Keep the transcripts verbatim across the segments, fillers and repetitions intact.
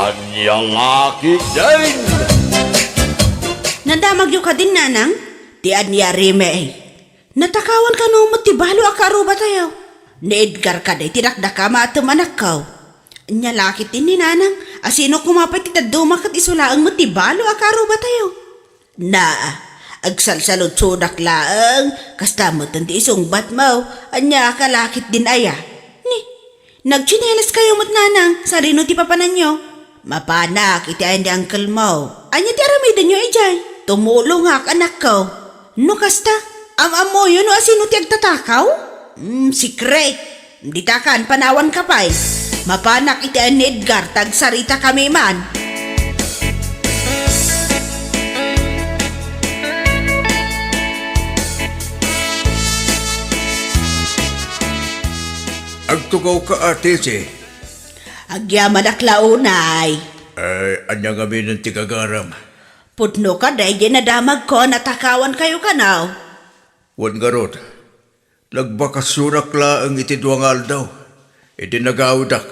Ania la ketdin? Nadamagyo kadin, nanang? Ti ania, Rime? Natakawan kano met ti balo a kaarubatayo? Ni Edgar kadi ti dakdakam a atem, anakko. Ania la ketdin ni nanang, a sino koma pay ti dadduma ket isu laeng met ti balo a kaarubatayo? Na, agsalsaludsodak laeng, kasta metten ti isungbatmo, ania ka la ketdin aya? Ni, nagtsinelas kayo met, nanang, sadino ti papananyo? Mapanak iti ayan ni uncle mo. Ania ti aramidenyo idiay? Tumulongak, anakko. No kasta, am-ammoyo no asino ti agtatakaw? Mm, secret. Ditakan, panawanka pay. Mapanak iti ayan ni Edgar, ta agsaritakami man. Agtugawka, Ate Che. Agyamanak la unay. Ay, ania ngamin ti gagaram? Pudno kadi diay nadamagko a natakawan kayo kano? Wen ngarud, nagbakasionak laeng iti dua nga aldaw. Idi nagawidak,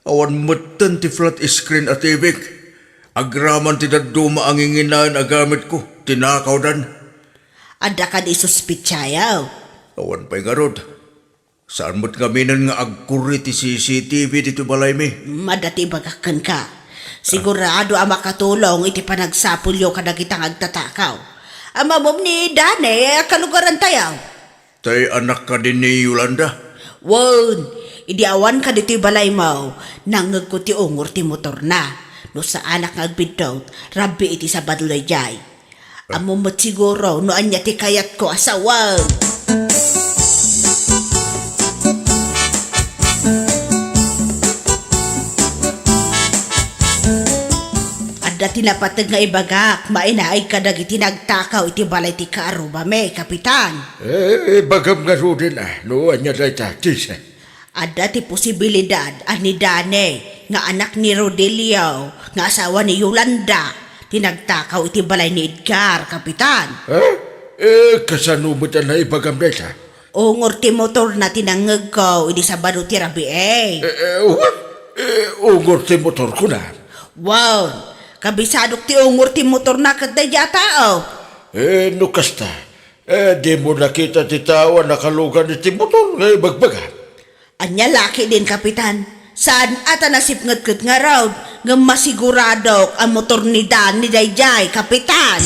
awan metten ti flat screen a T V. Agraman ti dadduma a nginginaen a gamitko, tinakawdan. Adda kadi suspetsayo? Awan pay ngarud. Saan met ngaminen nga agkurri ti C C T V ditoy balaymi? Mm, adda ti ibagak kenka. Sigurado a makatulong iti panagsapulyo kadagita nga agtatakaw. Ammom ni Dane a kalugarantayo? Tay anak kadi ni Yolanda? Wen, idi awanka ditoy balaymo, nangngegko ti ungor ti motorna. No saanak nga agbiddut, rabbi iti Sabado daydiay. Ammom met siguro no ania ti kayatko a sawen. Adda ti napateg nga ibagak, mainaig kadagiti nagtakaw iti balay ti kaarrubami, Kapitan. Eh, ibagam ngaruden, ah, no ania dayta, Tisa. Adda ti posibilidad a ni Dane nga anak ni Rodelio nga asawa ni Yolanda ti nagtakaw iti balay ni Edgar, Kapitan. Ha? Eh, kasano met a naibagam dayta? Ungor ti motorna ti nangngegko idi Sabado ti rabii. Eh, eh, what? Eh, ungor ti motor, kuna? Wow! Kabisadok ti ungor ti motorna ket daydiay a tao. Eh, no kasta, eh, dimo nakita ti tao a nakalugan iti motor nga ibagbaga? Ania la ketdin, Kapitan? Saan a ta nasipngetket ngarud, ngem masiguradok a motor ni Dane daydiay, Kapitan.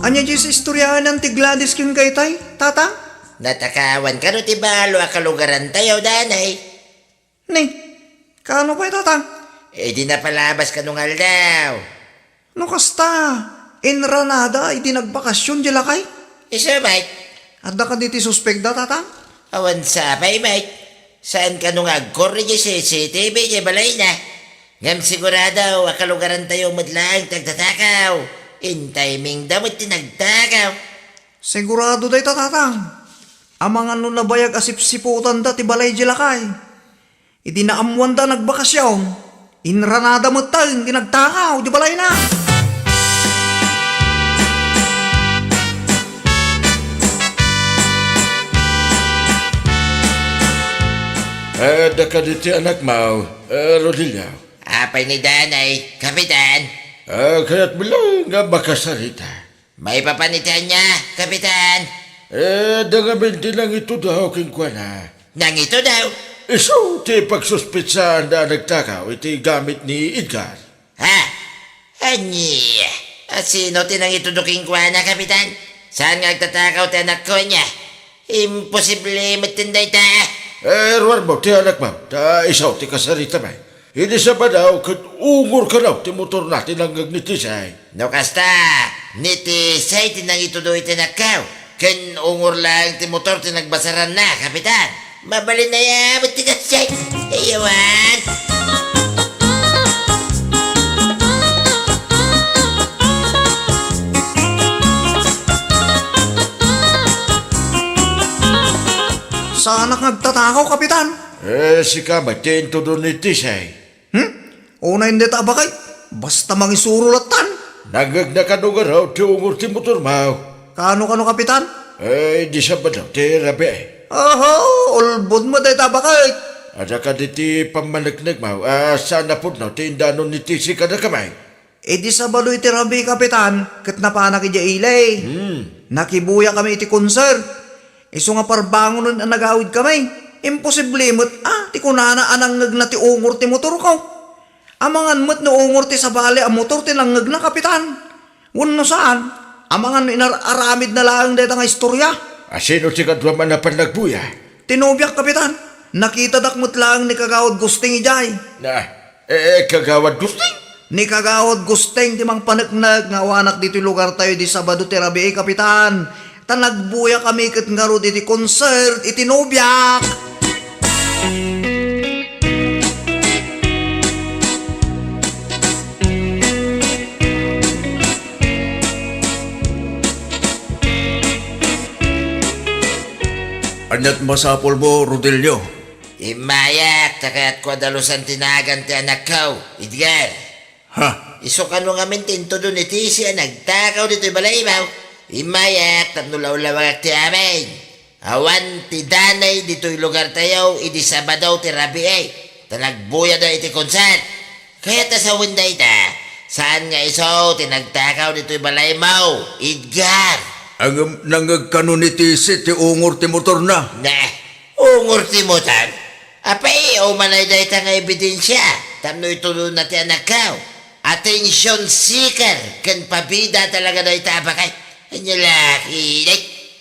Ania diay istoryaen ti Gladys ken Kaytay, Tatang? Natakawan kano ti balo a kalugarantayo, Danay? Ni, kaano pay, Tatang? Idi napalabas kano nga aldaw. No kasta, inranada idi nagbakasyon diay lakay? Isu met. Adda kadi ti suspekda, Tatang? Awan sa pay met. Saan kano nga agkurri diay C C T V diay balayna? Ngem sigurado a kalugarantayo met laeng ti agtatakaw. Intimingda met ti nagtakaw. Sigurado dayta, Tatang. Amangan no nabayag a sipsiputanda ti balay diay lakay. Idi naammoanda a nagbakasyon, inranada metten ti nagtakaw iti balayna. Adda kadi ti anakmo, eh, Rodelio? Apay ni Danay, Kapitan? Ah, kayatmo laeng nga makasarita. Maipapan iti ania, Kapitan? Eh, adda ngamin ti nangitudo kenkuana. Nangitudo? Isu ti pagsuspetsaanda a nagtakaw iti gamit ni Edgar. Ha? Ania? A sino ti nangitudo kenkuana, Kapitan? Saan nga agtatakaw ti anakko, ania? Imposible metten dayta. Eh, ruarmo ti anakmo, ta isu ti kasaritami. Idi Sabado ket ungor kano ti motorna ti nangngeg ni Tisay. No kasta, ni Tisay ti nangitudo iti anakko, ken ungor laeng ti motor ti nagbasaranna, Kapitan. Mabalin aya met ti kasdiay. Iyawan. Saanak nga agtatakaw, Kapitan? Eh, sika met ti intudo ni Tisay. Hmm? Unay dayta a baket, basta mangisuro lattan. Nangngegna kano ngarud ti ungor ti motormo? Kano, kano, Kapitan? Eh, idi Sabado ti rabii. Oho, ulbod met dayta, baket. Adda kadi ti pammaneknekmo a saan a pudno ti indanon ni Tisi kadakami? Idi Sabado iti rabii, Kapitan, ket napanak idiay ili. Hmm. Nakibuyakami iti concert. Isu nga parbangonen a nagawidkami. Imposible met a ti kunana a nangngegna ti ungor ti motorko. Amangan met no ungor ti sabali a motor ti nangngegna, Kapitan. Wenno saan, amangan no inar-aramidna laeng dayta nga istoria. A sino ti kaduam a napan nagbuya? Ti nobiak, Kapitan. Nakitadak met laeng ni Kagawad Gusting idiay. Na, eh, eh, Kagawad Gusting? Ni Kagawad Gusting ti mangpaneknek nga awanak ditoy lugartayo idi Sabado ti rabii, Kapitan. Ta nagbuyakami ket ngarud iti concert iti nobiak. Ania't masapulmo, Rodelio? Immayak, ta kayatko a dalusan ti nagan ti anakko, Edgar. Ha? Isu kano ngamin ti intudo ni Tisi a nagtakaw ditoy balaymo? Immayak tapno lawlawagak ti amin. Awan ti danay ditoy lugartayo idi Sabado ti rabii, ta nagbuyada iti concert. Kayat a sawen dayta, saan nga isu ti nagtakaw ditoy balaymo, Edgar. Ngem nangngeg kano ni Tisi ti ungor ti motorna? Ne, ungor ti motor? Apay, umanay dayta nga ebidensia tapno itudonna ti anakko. Attention seeker ken pabida talaga dayta a baket. Ania la ketdi?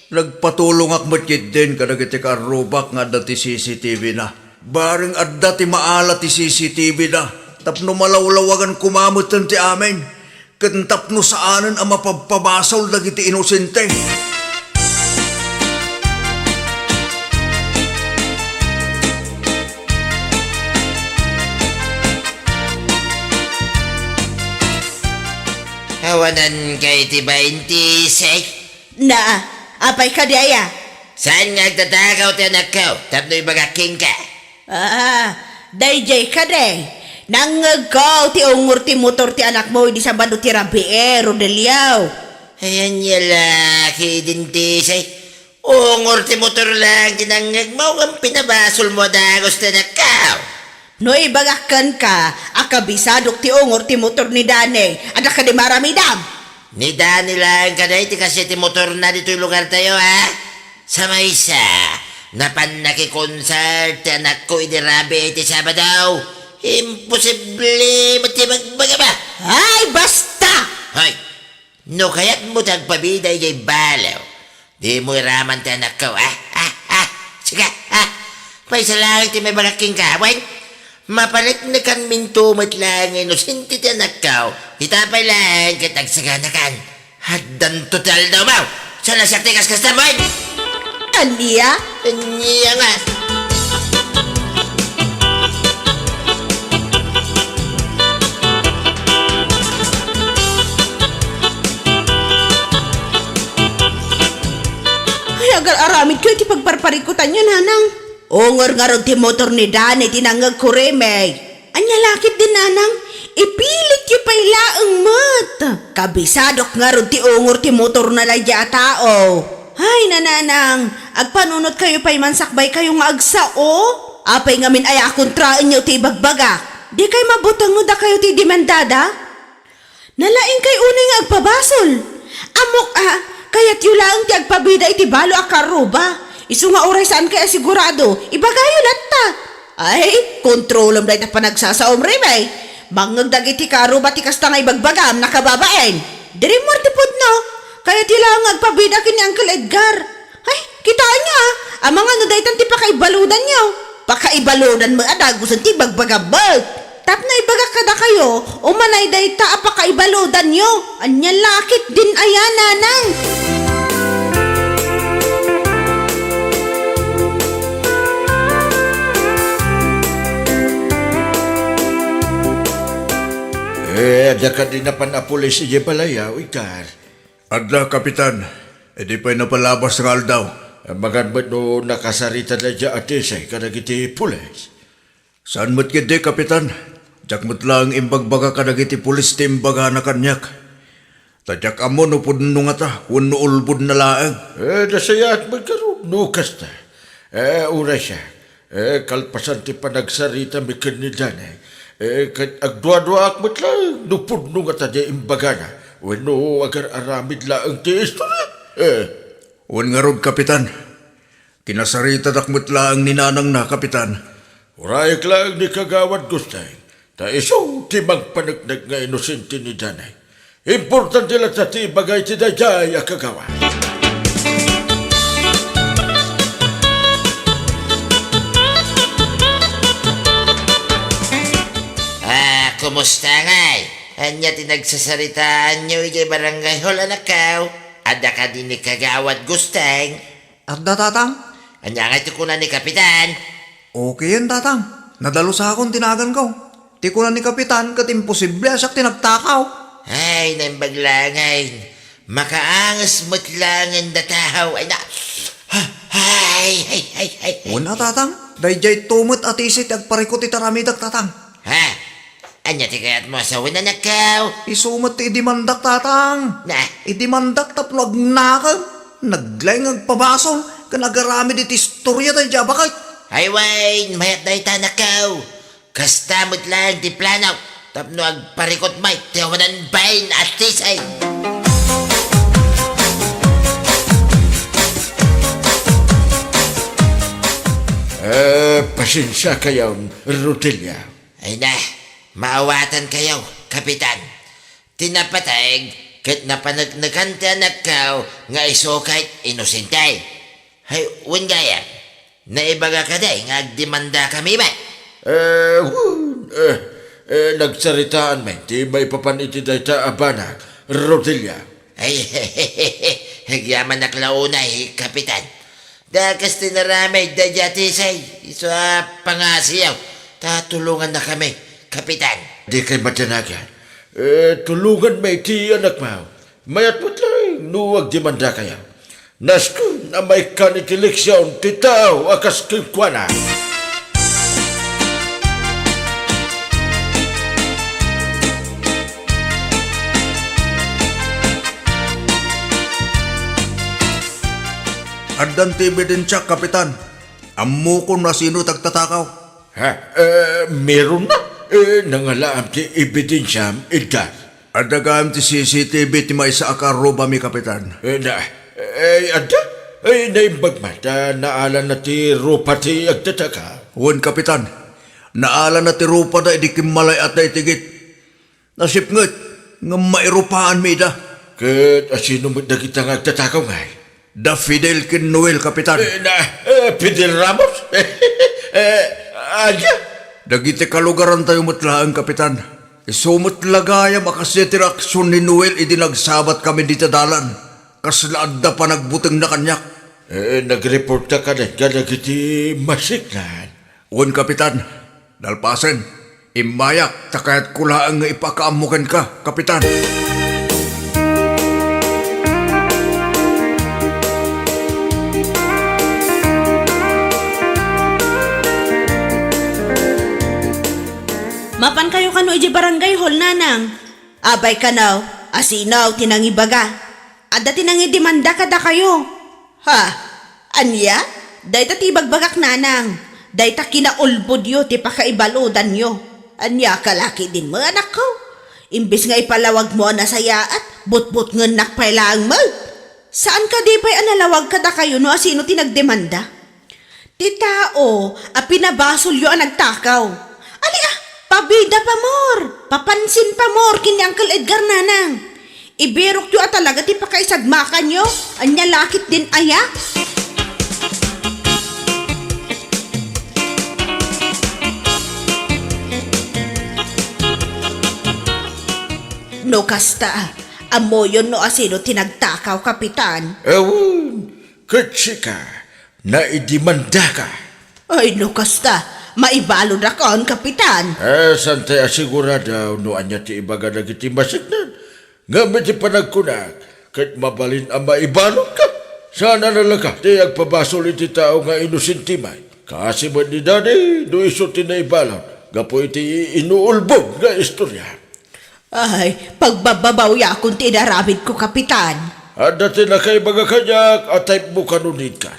Nagpatulongak met ketdin kadagiti kaarrubak nga adda ti C C T V na. Bareng adda ti maala ti C C T V na tapno malawlawagan koma metten ti amin. Ken tapno saanen a mapabpabasol dagiti inosente. Awanan kay ti baintis, eh? Na, apay kadi aya? Saan nga agtatakaw ti anakko tapno ibagak kenka? Ah, daydiay kadi. Nangngegko ti ungor ti motor ti anakmo idi Sabado ti rabii, Rodelio. Ay, ania la ketdin ti say? Ungor ti motor laeng ti nangngegmo ngem pinabasolmo a dagus ti anakko. No ibagak kenka a kabisadok ti ungor ti motor ni Dani, adda kadi maaramidam? Ni Dani laeng kadi ti kaasi ti motorna ditoy lugartayo, ha? Sa maysa, napan nakikonsert ti anakko idi rabii ti Sabado. Imposible met ti ibagbagam a. Ay, basta! Hoy, no kayatmo ti agpabida idiay baliw, dimo iraman ti anakko, ha? Ha? Ha? Sika, ha? Maysa laeng ti maibagak kenka, wen? Mapaneknekanminto met laeng nga inosente ti anakko, ita pay laeng ket agsaganakan. Addanto ti aldawmo! Saan a siak ti kaskastam, wen? Ania? Ania nga? Ay, agar-aramidkayo ti pagparparikutanyo, nanang. Ungor ngarud ti motor ni Dani ti nangngegko, Remey. Ania la ketdin, nanang? Ipilityo pay laeng met. Kabisadok ngarud ti ungor ti motorna daydiay a tao. Ay, nananang, agpanunotkayo pay man sakbaykayo nga agsao. Apay ngamin aya a kontraenyo ti ibagbagak? Dikay mabuteng no dakayo ti demandada? Nalaingkay unay nga agpabasol. Ammok a, kayatyo laeng ti agpabida iti balo a karruba. Isu nga uray saankay a sigurado, ibagayo latta. Ay, kontrolem dayta panagsasaom, Remey. Mangngeg dagiti karruba ti kasta nga ibagbagam, nakababain. Diri mo ti pudno. Kayatyo laeng nga agpabida ken ni Uncle Edgar. Ay, kitaenyo a, amangan no daytan ti pakaibaludanyo. Pakaibaludan met a dagusen ti ibagbagam met. Tapno ibagak kadakayo, umanay dayta a pakaibaludanyo. Ania la ketdin aya, nanang? Eh, adda kadi napan a pulis idiay balay, a, Edgar? Adda, Kapitan. Idi pay napalabas nga aldaw. Amangan met no nakasarita daydiay a Tisay kadagiti pulis. Saan met ketdi, Kapitan. Diak met laeng imbagbaga kadagiti pulis ti imbagana kaniak. Diak ammo no pudno ngata wenno ulbodna laeng. Eh, nasayaat met ngarud no kasta. Eh, uray siak, eh, kalpasan ti panagsaritami ken ni Danay, eh, ket agduaduaak met laeng no pudno ngata diay imbagana wenno agar-aramid laeng ti istoria. Eh. Wen ngarud, Kapitan, kinasaritadak met laeng ni nanangna, Kapitan. Urayek laeng ni Kagawad Gusteng, ta isu ti mangpaneknek nga inosente ni Danay. Importante latta ti ibaga iti daydiay a kagawad. Ah, kumusta ngay? Ania ti nagsasaritaanyo idiay barangay hall, anakko? Adda kadi ni Kagawad Gusteng? Adda, Tatang. Ania ngay ti kuna ni Kapitan? Okay yan, Tatang. Nadalusakon ti naganko. Ti kuna ni Kapitan ket imposible a siak ti nagtakaw. Ay, naimbag laeng. Makaanges met laeng a tao. Ay, na. Ay, ay, ay, ay, ay. Wen a, Tatang. Daydiay to met a tisi ti agparikut iti aramidek, Tatang. Ha? Ania ti kayatmo a sawen, anakko? Isu met ti idimandak, Tatang. Na? Idimandak tapno agnakem, naglaing nga agpabasol, ken agaramid iti istoria daydiay a baket. Ay wen, mayat dayta, anakko. Kasta met laeng ti plano tapno agparikut met ti awanan bain a tisi. Eh, pasensiakayon, Rodelia. Ay na, maawatankayo, Kapitan. Ti napateg ket napaneknekan ti anakko nga isu ket inosente. Hay, wen gayam, naibaga kadi nga agdemandakami met? Eh, wen, eh, eh, nagsaritaan met ti maipapan iti dayta a banag, Rodelia. Ay, agyamanak la unay, Kapitan. Dakes ti inaramid daydiay a tisi, isu a pangasiyo, ta tulongannakami, Kapitan. Dikay madanagan. Eh, tulonganmi ti anakmo. Mayat met laeng no agdemandakayo. Nasken a maikkan iti eleksion ti tao a kas kenkuana. Addan ti ebidensiak, Kapitan. Ammokon no asino ti agtatakaw. Ha? Eh, meron na? Eh, nangalaam ti ebidensiam, Edgar? Adda gayam ti C C T V ti maysa a karrubami, Kapitan. Eh, na, eh, adda? Eh, naimbag man ta naalana ti rupa ti agtatakaw? Wen, Kapitan. Naalana ti rupada idi kimmalay-atda iti gate. Nasipnget, ngem mairupaanmi ida. Ket asino met dagita nga agtatakaw ngay? Da Fidel ken Noel, Kapitan. Eh, na, eh, Fidel Ramos? Eh, ania? Dagiti kalugarantayo met laeng, Kapitan. Isu met la gayam a kasdiay ti reaksion ni Noel idi nagsabatkami dita dalan. Kasla adda panagbutengna kaniak. Eh, nagreportka kadi kadagiti masiknan? Wen, Kapitan. Nalpasen, immayak ta kayatko laeng nga ipakaammo kenka, Kapitan. Mapankayo kano idiay barangay hall, Nanang? Abay kano, asino ti nangibaga? Adda ti nangidemanda kadakayo. Ha? Ania? Dayta ti ibagbagak, Nanang. Dayta kinaulbodyo ti pakaibaludanyo. Ania ka la ketdin, anakko? Imbes nga ipalawagmo a nasayaat, butbutngennak pay laeng met. Saan kadi pay a nalawag kadakayo no asino ti nagdemanda? Ti tao a pinabasolyo a nagtakaw. Ali a, pabida pamor, papansin pamor ken ni Uncle Edgar, Nanang. Ibirokyo a talaga ti pakaisagmakanyo, ania la ketdin aya? No kasta, ammoyon no asino ti nagtakaw, Kapitan. Awan, ket sika, naidemandaka. Ay, no kasta, maibaludakon, Kapitan. Eh, saan tay asigurado no ania ti ibaga dagiti masiknan? Ngem iti panagkunak, ket mabalin a maibaludka. Saan a nalaga ti agpabasol iti tao nga inosente met. Kaasi met ni Daddy, no isu ti naibalud, gapu iti inuulbod nga istoria. Ay, pagbababawayakon ti inaramidko, Kapitan. Adda ti nakaibaga kaniak a type mo kano ni Edgar.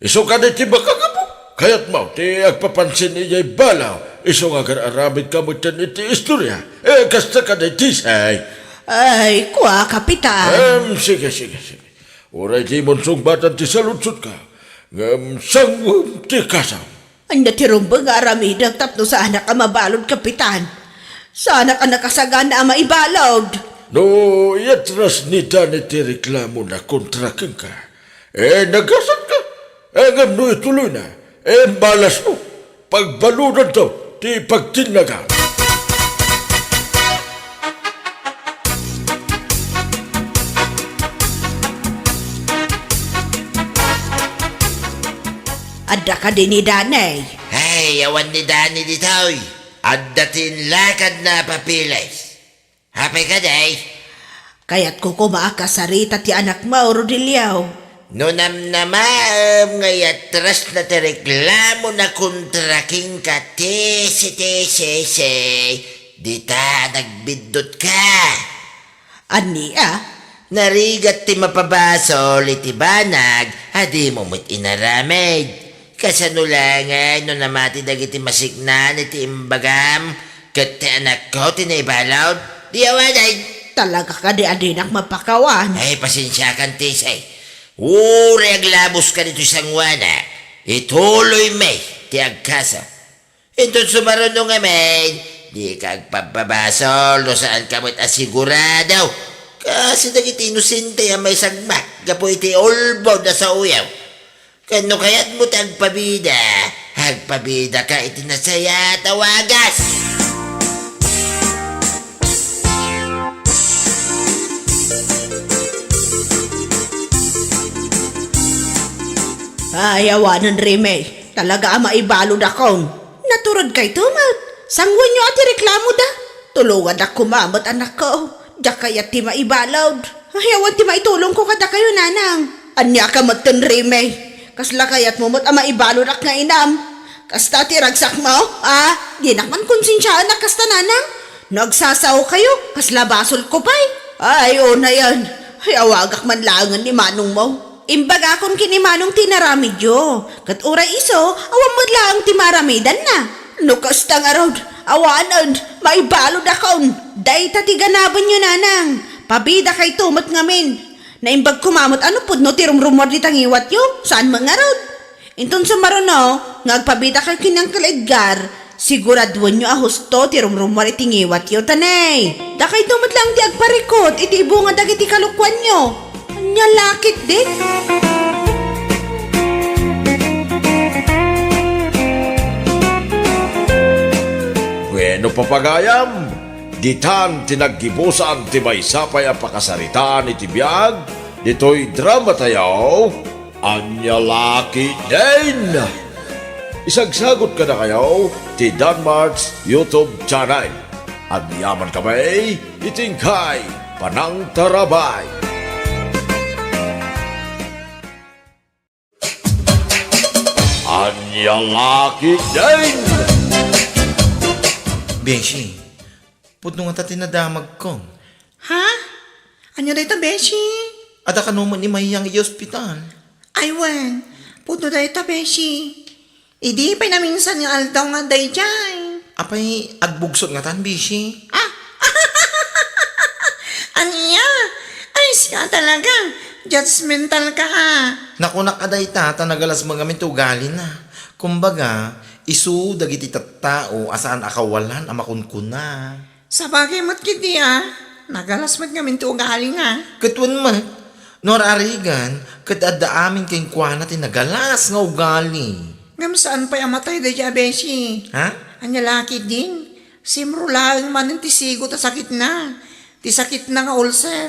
Isu kadi ti makagapu. Kayatmo ti agpapansin idiay balaw, isu nga agar-aramidka metten iti istoria. Eh, kasta kadi, Tisay? Ay, kua, Kapitan. Em, sige, sige, sige. Uray dimon sungbatan ti saludsodka, ngem sanguem ti kasam. Ania ti rumbeng nga aramidek tapno saanak a mabalud, Kapitan? Saanak a nakasagana a maibalud. No iatras ni Dani ti reklamona kontra kenka, eh, nagasatka. Eh, ngem no ituloyna, eh, balasmo. Pagbaludanto ti pagtinnagan. Adda kadi ni Dani? Ay, awan ni Dani ditoy. Adda ti inlakadna a papeles. Apay kadi? Kayatko koma a kasarita ti anakmo, Rodelio. No namnamaem nga iatras na ti reklamona kontra kenka, Tisi, Tisi, Tisi, dita a nagbiddutka. Ania? Narigat ti mapabasol iti banag a dimo met inaramid. Kasano laengen no namati dagiti masiknan iti imbagam ket ti anakko ti naibalud? Di awanen. Talaga kadi a dinak mapakawan? Ay, pasensiakan, Tisay. Uray aglaboska ditoy sanguanak, ituloymi ti agkaso. Inton sumaruno ngamin, dika agpabbabasol no saanka met a sigurado. Kas dagiti inosente a maisagmak gapu iti ulbod a saoyo. Ken no kayatmo ti agpabida, agpabidaka iti nasayaat a wagas. Ay, awanen, Reme. Talaga a maibaludakon. Naturedkayto met. Sanguenyo a ti reklamoda. Tulongandak koma met, anakko. Diak kayat ti maibalud. Ay, awan ti maitulongko kadakayo, nanang. Ania ka metten, Reme? Kasla kayatmo met a maibaludak nga inam? Kasta ti ragsakmo, a? Dinak man konsensiaan a kasta, nanang. No agsasaokayo, kasla basolko pay. Ay, unayen. Ay, awagak man laengen ni manongmo. Imbagakon ken ni manong ti inaramidyo, ket uray isu, awan met laeng ti maaramidanna. No kasta ngarud, awanen, maibaludakon. Dayta ti ganabenyo, nanang. Pabidakayto met ngamin. Naimbag koma met a no pudno ti rumrumuar dita ngiwatyo, saan met ngarud. Inton sumaruno nga agpabidakayo ken ni Uncle Edgar, siguraduenyo a husto ti rumrumuar iti ngiwatyo, ta nay, dakayto met laeng ti agparikut iti ibunga dagiti kalokuanyo. Ania la ketdi? Bueno, papagayam, ditan ti naggibusan ti maysa pay a pakasaritaan iti biag ditoy dramatayo. Ania la ketdin? Isagsagot kadakayo ti Danmart's YouTube channel. Agyaman kami iti inkay panangtarabay. Ania la ketdin? Beshi, pudno ngata ti nadamagko. Ha? Ania dayta, Beshi? Adda kano met ni Mayang iti ospital. Ay wen, pudno dayta, Beshi. Idi pay naminsan nga aldaw nga adda idiay. Apay, agbugsot ngatan, Beshi? Ah! Ania? Ay, siya talaga. Judgmental ka, ah. Nakunak a dayta, ta nagalas met ngamin ti ugalina. Kumbaga, isu dagiti tattao a saan a kawalan a makunkuna. Sabagay met ketdi a, nagalas met ngamin ti ugalina. Ket wen met, no ar-arigan, ket adda amin kenkuana ti nagalas nga ugali. Ngem saan pay a matay daydiay a beshi? Ha? Ania la ketdin, simro laeng manen ti sigot a sakitna, ti sakitna nga ulcer.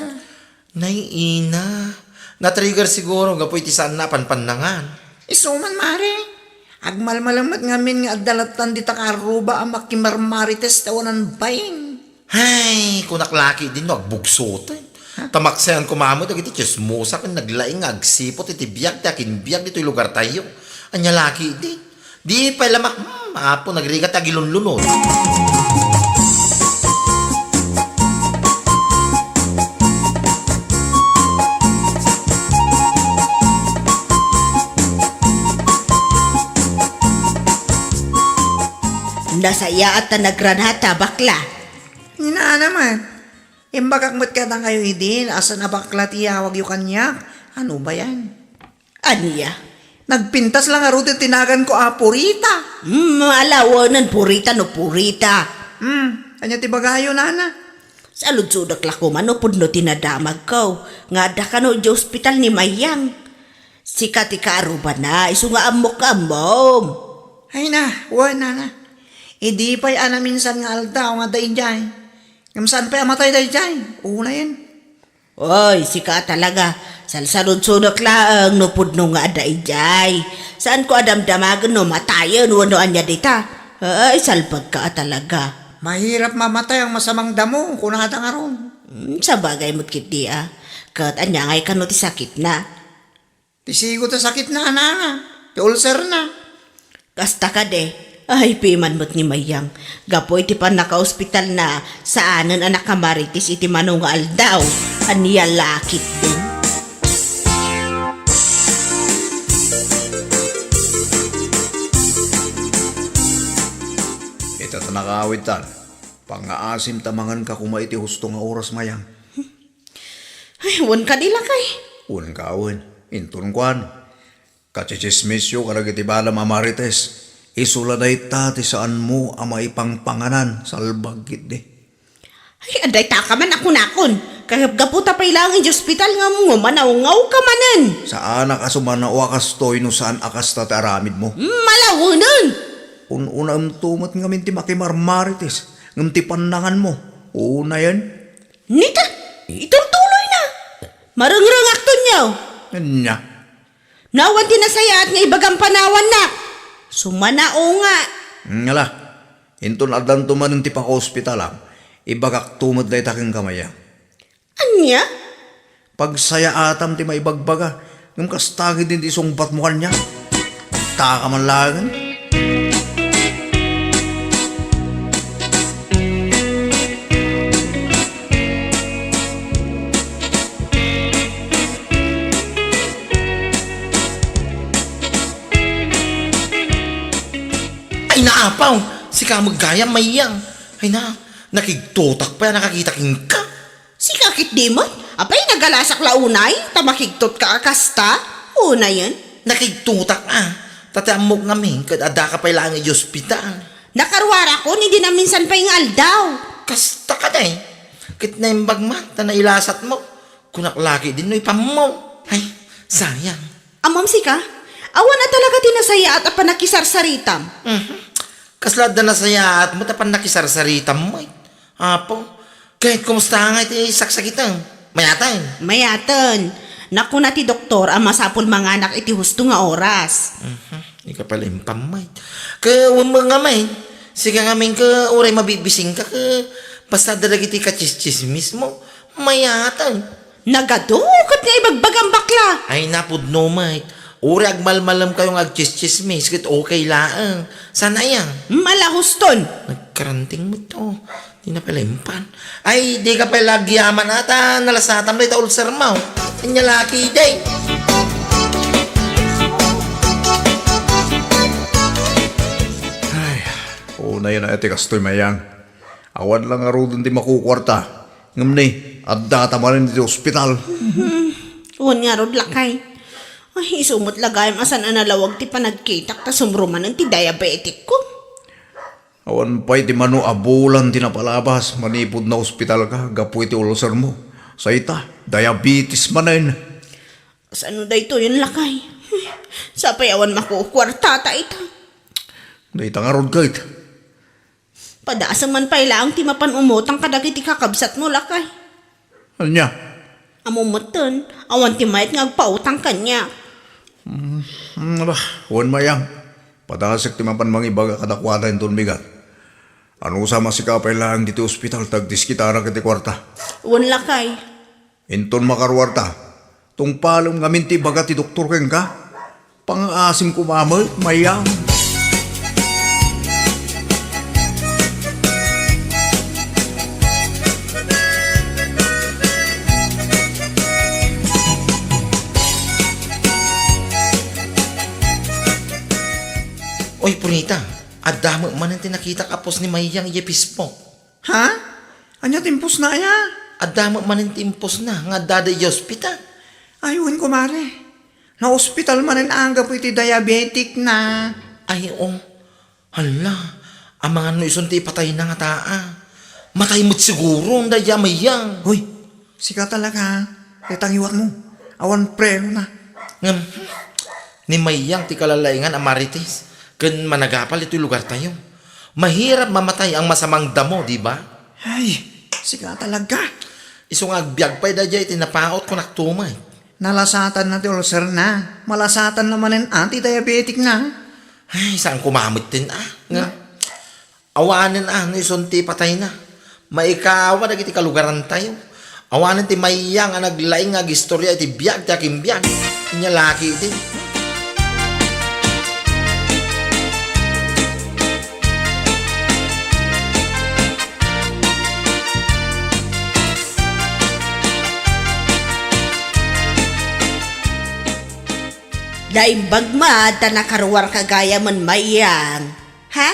Nay, ina, na-trigger siguro gapu iti saanna a panpannangan. Isu man, mare. Agmalmalem met ngamin nga adda lattan dita kaarruba a makimarmarites ti awanan bain. Hay, kunak la ketdin no agbugsoten. Ha? Ta maksayan koma met dagiti tsismosa ken naglaing nga agsiput iti biag ti akinbiag ditoy lugartayo. Ania la ketdin? Di pay la mak-, hmm, Apo, nagrigat ti agilunlunod. Nasayaat ta nagranata, bakla. Ni Nana man. Imbagak met kadakayo idin, asan a bakla ti iyawagyo kaniak? Ano ba yan? Ania? Nagpintas la ngaruden ti naganko a Purita. Hmm, ala wen, Purita no Purita. Hmm, ania ti bagayo, Nana? Saludsodek la koma no pudno ti nadamagko, nga adda kano idiay ospital ni Mayang. Sika ti kaarrubana, isu nga ammok nga ammom. Ay na, wen, Nana. Idi pay a naminsan nga aldaw nga adda idiay. Ngem saan pay a matay daydiay? Unayen. Oy, sika talaga. Salsaludsodek laeng no pudno nga adda idiay. Saanko a damdamagen no matayen wenno ania dita. Ay, salbagka a talaga. Mahirap mamatay ang masamang damo, kunada ngarud. Hmm, sabagay met ketdi a. Ket ania ngay kano ti sakitna? Ti sigo ta sakitna, Nana. Ti ulcerna. Kasta kadi, ay, piman met ni Mayang. Gapu iti pannakaospitalna, saanen a nakamarites iti mano nga aldaw. Ania la ketdin? Ita ta nakaawidtan. Pangngaasim ta manganka koma iti husto nga oras, Mayang. Ay, wen kadi, lakay. Wen ka, wen. Inton kuan. Kachichismisyo kadagiti badam a marites. Isu la dayta ti saanmo a maipangpanganan, salbag ketdi. Ay, adda dayta ka man a kunakon. Kagapgapu ta pay laeng idiay ospital nga ngumanawngaw ka manen. Saanak a sumanao a kastoy no saan a kasta ti aramidmo. Malawenen! Un-unaemto met ngamin ti makimarmarites, ngem ti pannanganmo, unayen? Nita, iturtuloyna. Marengrengaktonyo. Ania? No awan ti nasayaat nga ibagam panawannak. Sumanao nga. Ngala, inton addanto manen ti pakaospitalam, ibagakto met dayta kenka, Mayang. Ania? Pagsayaatam ti maibagbaga, ngem kasta ketdin ti sungbatmo kaniak. Taka man laengen. Ay, naapaw! Sika met gayam, Mayang. Ay na, nakigtotak pay a nakakita kenka. Sika ketdi met? Apay, nagalasak la unay, ta makigtotka a kasta? Unayen? Nakigtotak a, ta ti ammok ngamin ket addaka pay laeng idiay ospital. Nakaruarakon idi naminsan pay nga aldaw. Kasta kadi? Ket naimbag man ta nailasatmo. Kunak la ketdin no ipammo. Ay, sayang. Ammom sika? Awan a talaga ti nasayaat a pannakisarsaritam. Mhm. Kasla adda nasayaat met a pannakisarsaritam met. Apo, ket kumusta ngay ti saksakitem? Mayaten? Mayaten. Nakuna ti doktor a masapul manganak iti husto nga oras. Mhm. Ika pala impam met. Ket wen met ngamin, sika ngamin ket uray mabibisingka ket basta adda dagiti kachischismismo. Mayaten. Nagadu ket nga ibagbagam, bakla. Ay, napudno met. Uray agmalmalemkayo nga agchischismis ket okay laeng. Saan aya? Malahuston. Nagkaranting met to. Di na pala impan. Ay, di ka pala agyaman ata. Nalasatam na ita ulcer mo. Anya laki, day. Ay, una yan ati kastoy, Mayang. Awan la ngaruden ti makukuarta. Ngem ni, addata manen iti ospital. Hmm, wen ngarud, lakay. Ay, isu met la gayam a saan a nalawag ti panagkitak ta sumrumanen ti diabetic ko. Awan pay ti mano a bulan ti napalabas manipud naospitalka gapu iti ulcer mo. Sayta, diabetes manen. Saan daytoyen, lakay? Sapay awan makukuartata ita. Dayta ngarud ket. Padasem man pay laeng ti mapan umutang kadagiti kakabsatmo, lakay. Ania? Ammom metten, awan ti mayat nga agpautang kaniak. Mm, mm, ala, wen, Mayang. Padasek ti mapan mangibaga kadakuada inton bigat. Anusa, masika pay laeng ditoy ospital ta agdiskitarak iti kuarta. Wen, lakay. Inton makaruarta, tungpalem ngamin ti ibaga ti doktor kenka. Pangngaasim koma met, Mayang. Oy, Purita, Adda met manen ti nakitak a post ni Mayang idiay Facebook. Ha? Ania ti impostna aya? Adda met manen ti impostna nga addada idiay ospital. Ay, wen, kumare. Naospital manen anggapo iti diabetic na. Ay, o. Hala, amangan no isun ti ipatayna ngata a. Matay met siguro, dayta a Mayang. Hoy, sika talaga, ha? Dayta ngiwatmo. Awan prenona. Ngem, ni Mayang ti kalalaingan a marites ken managapal iti lugartayo. Mahirap mamatay ang masamang damo, di ba? Ay, sika talaga. Isu nga agbiag pay daydiay iti napaot ko naktumay. Nalasatanna ti ulcerna. Malasatanna manen a ti diabetic na. Ay, saan ko mametten a? Nga, awanen a, no isun ti patayna. Maikawa dagiti kalugarantayo. Awanen ti Mayang a naglaing nga agistorya iti biag ti akimbiag. Inya laki iti. Naimbag met ta nakaruarka gayamen, Mayang. Ha?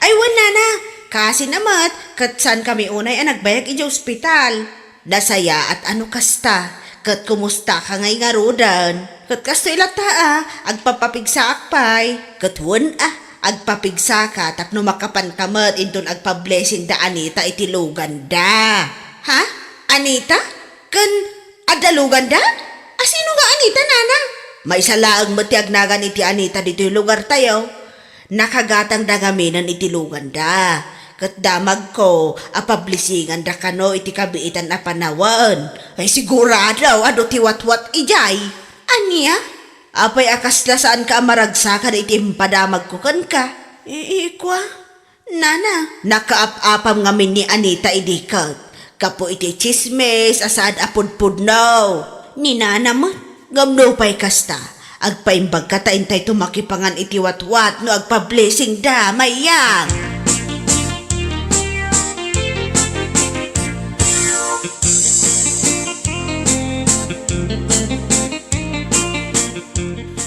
Ay, wen, nana. Kaasina met, ket saankami unay a nagbayag idiay ospital. Nasayaat a no kasta, ket kumustaka ngay ngaruden? Ket kastoy latta a, agpapapigsaak pay. Ket wen a, agpapigsaka tapno makapanka met inton agpa-blessing da Anita iti luganda. Ha? Anita? Ken adda luganda? Asino nga Anita, nana? Maysa laeng met ti agnagan iti Anita ditoy lugartayo. Nakagatangda ngaminen iti luganda. Ket damagko a pablisinganda kano iti kabiitan a panawen. Ay, sigurado, adu ti watwat idiay. Ania? Apay a kasla saanka a maragsakan iti impadamagko kenka? Iikua. Nana, nakaap-apam ngamin ni Anita idi ket gapu iti tsismis a saan a pudpudno. Ni Nana met, ngem nupay kasta, agpaimbagka ta intayto makipangan iti watwat no agpa-blessing da, Mayang.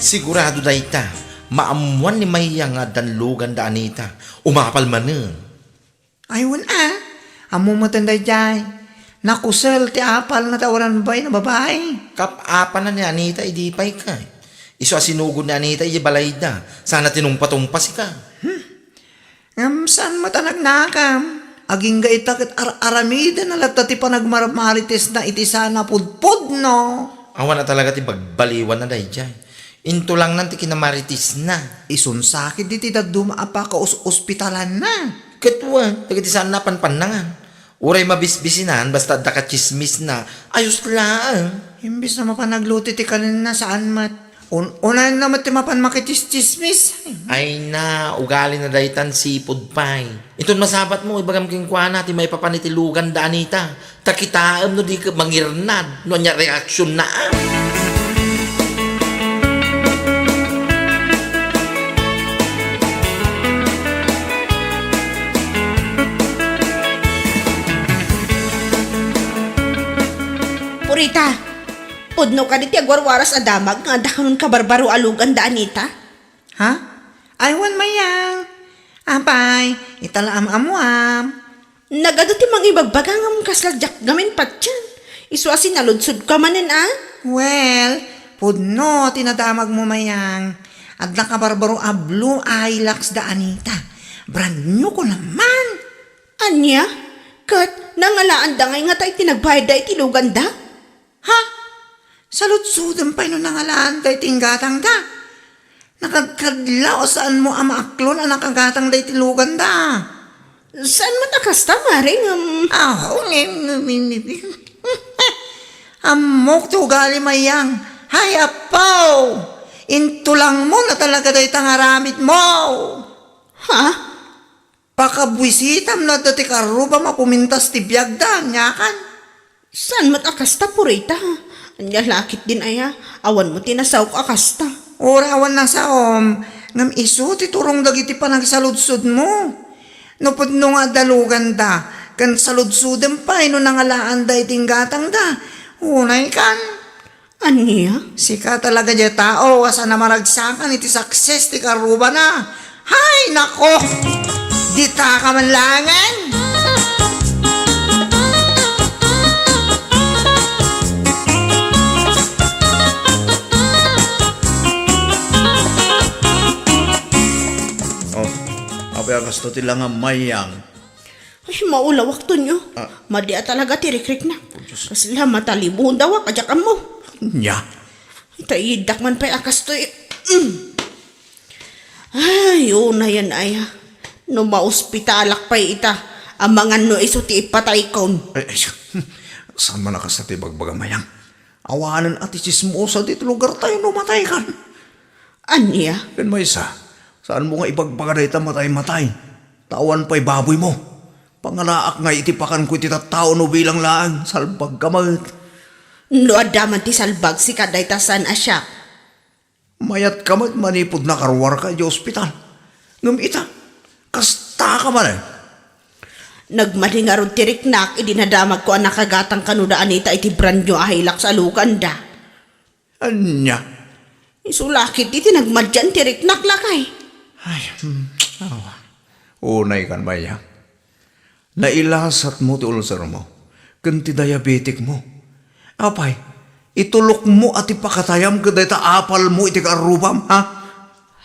Sigurado dayta, maammuan ni Mayang nga addan lugan da Anita. Umapal manen. Ay, wen a. Ammo meten daydiay. Nakusel ti apalna ta awanan babaen a babai. Kap-apalna ni Anita idi pay kay. Isu a sinugod ni Anita idi balayda. Sana tinungpa-tungpa sika. Hmm. Ngem saan met a nagnakam. Agingga ita ket ar-aramidena latta ti panagmarmaritesna iti saan a pudpudno. Awan a talaga ti bagbaliwanna daydiay. Intulangnan ti kinamaritisna. Isun sakit diti dadduma a pakaus-ospitalanna. Ket wen, dagiti saanna a panpannangan. Uray mabisbisinan, basta adda katsismisna, ayos laeng. Imbes na mapan agluto iti kanenna, saan met. Un-, unayenna met ti mapan makitsismis. Ay na, ugalina daytan sipud pay. Inton masabatmo, ibagam kenkuana ti maipapan iti lugan da Anita. Ta kitaem no di ka mangirnad, no ania reaksion na, a. Purita, pudno kadi ti agwarwaras a damag nga adda kanon kabarbaro a lugan da Anita? Ha? Ay, wen, Mayang. Apay, ita la am-ammuam. Nagadu ti mangibagbaga ngem kasla diak ngamin patien. Isu a sinaludsodka manen a? Well, pudno ti nadamagmo, Mayang. Adda kabarbaro a blue Hilux da Anita. Brand new ko naman. Ania? Ket nangalaanda ngay ngata iti nagbayadda iti luganda? Ha? Saludsodem pay no nangalaanda iti inggatangda. Nakadkadlaw a saanmo a maaklon a nakagatangda iti luganda. Saan met a kasta, Mare, ngem? Aho, ngem, ngem, ngem, ngem. Ammok ti ugali, Mayang. Hay, Apo! Intulangmo na talaga dayta nga aramidmo! Ha? Pakabuisitam no adda ti karrubam a pumintas ti biagda, aniakan? Saan met a kasta, Purita? Ania lakit din aya? Awan mo ti nasaok a kasta. Uray awan nasaom, ngem isu ti turong dagiti panagsaludsodmo. No pudno nga adda luganda, ken saludsodem pay no nangalaanda iti inggatangda. Unay kan? Ania? Sika talaga diay tao a saan a maragsakan iti success ti karrubana. Hay, nako! Dita ka man langen! Oh, apay a kasta ti langam, Mayang? Ay, maulawak, Tonyo. Ah. Madi a talaga ti rikriknak. Oh, Diyos. Kasla matalibudawak, a diak ammo. Nya? Ay, ta iddak man pay a kastoy. Mm. Ay, unayen aya. No maospitalak pay ita, amangan no isu ti ipataykon. Ay, ay, saan man a kasta ti ibagbaga, Mayang? Awanen a ti tsismosa ditoy lugartayo no mataykan. Ania? Ken maysa, saanmo nga ibagbaga dayta matay-matay? Ta awan pay baboymo. Pangalaak ngay iti pakanko iti tattao no bilang laeng, salbagka met. No adda man ti salbag, sika dayta saan a siak. Mayatka met manipud nakaruarka idiay ospital. Ngem ita, kastaka manen. Nagmadi ngarud ti riknak idi nadamagko a nakagatang kano da Anita iti brand new a Hilux a luganda. Ania? Isu la ketdi ti nagmadian ti riknak, lakay. Ay, hmm, awa. Unaykan, Mayang. Nailasatmo ti ulcermo ken ti diabeticmo. Apay, itulokmo a ti pakatayam ket dayta apalmo iti kaarrubam, ha?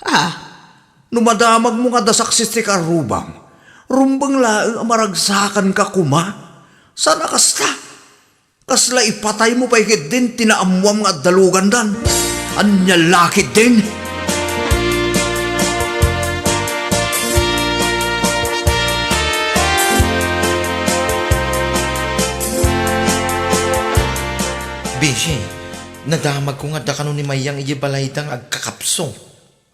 Ah. No madamagmo nga adda saksis ti kaarrubam, rumbeng laeng a maragsakanka koma. Saan a kasta? Kasla ipataymo pay ketdin ti naammoam nga adda lugandan. Ania la ketdin? Besi, nadamagko nga adda kano ni Mayang idiay balayda nga agkakapso.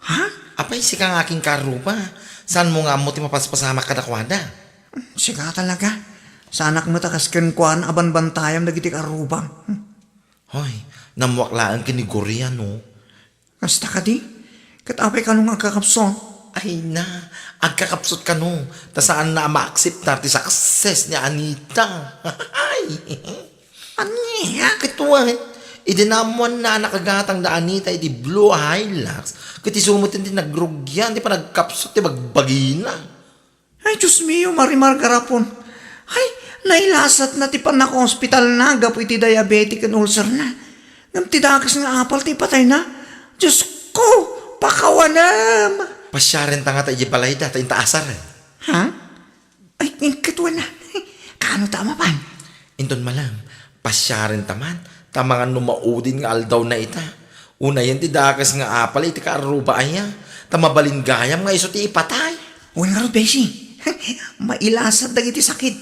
Ha? Apay, sika nga akin kaarruba. Saanmo nga ammo ti mapaspasamak kadakuada? Sika talaga. Saanak met a kas kenkuana a banbantayam dagiti kaarrubam. Hmm. Hoy, nammuak laeng ken ni Gloria, no? Kasta kadi? Ket apay kano nga agkakapsut? Ay na, agkakapsut kano, ta saanna a maakseptar ti success ni Anita. Ay! Ania? Ket wen, idi naammoanna a nakagatang da Anita iti blue a Hilux, ket isu met ti nagrugian ti panagkapsut ti bagbagina. Ay, Dios mio, Marimar Garapon. Ay, nailasatna ti pannakaospitalna gapu iti diabetic ken ulcerna. Ngem ti dakes nga apal ti ipatayna. Diosko, pakawanem! Pasiarenta ngata idiay balayda, ta inta asaren. Ha? Ay, ket wen a. Kaano ta a mapan? Inton malem, pasiarenta man, ta amangan no maudin nga aldawna ita. Unayen ti dakes nga apal iti kaarruba aya, ta mabalin gayam nga isu ti ipatay. Wen ngarud, Besi. Mailasat dagiti sakit,